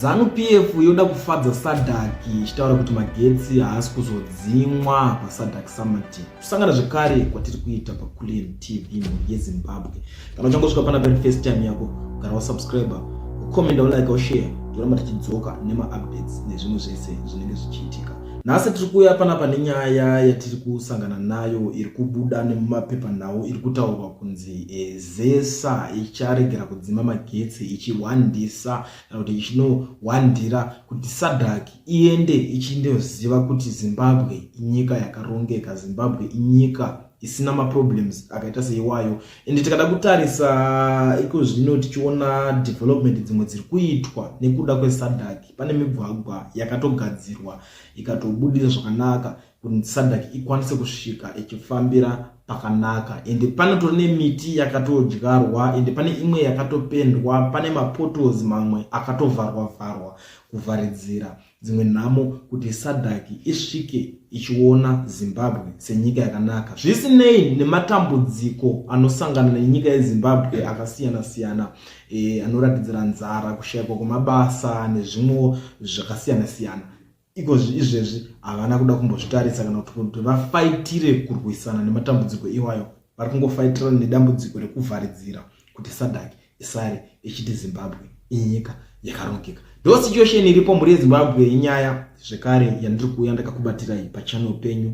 Zanu PF yoda kufadza SADC ichitaura kuti magetsi haasi kuzodzimwa paSADC Summit. Kusangana zvekare kwatiri kuita paKulian TV mhuri yeZimbabwe. Kana uchangosvika pana pari first time yako, gara wasubscribe, ucomment, ulike, ushare, toramba tichidzoka nemaupdates nezvimwe zvese zvinenge zvichiitika. Nhasi tiri kuuya panapa nenyaya yatiri kusangana nayo iri kubuda nemumapepanhau iri kutaurwa kunzi ZESA icharegera kudzima magetsi ichihwandisa kana kuti ichinohwandira kuti SADC iende ichindoziva kuti Zimbabwe inyika yakarongeka, Zimbabwe inyika isina maproblems akaita seiwayo. Ende tikada kutarisa iko zvino tichiona development dzimwe dziri kuitwa nekuda kweSADC, pane migwagwa yakatogadzirwa ikatobudira zvakanaka kuti SADC ikwanise kusvika ichifambira pakanaka. Ende panotori nemiti yakatodyarwa, ende pane imwe yakatopendwa, pane mapotholes mamwe akatovharwa vharwa kuvharidzira dzimwe nhamo kuti SADC isvike ichiona Zimbabwe senyika yakanaka, zvisinei nematambudziko anosangana nenyika yeZimbabwe akasiyana siyana, anoratidzira nzara, kushayikwa kwemabasa nezvimwewo zvakasiyana siyana. Iko izvezvi havana kuda kumbozvitarisa kana kuti vafaitire kurwisana nematambudziko iwayo. Vari kungofaitirana nedambudziko rekuvharidzira kuti SADC isare ichiti Zimbabwe inyika yakarongeka. Ndo situation iripo, mhuri yeZimbabwe. Inyaya zvekare yandiri kuuya ndakakubatirai pachannel penyu.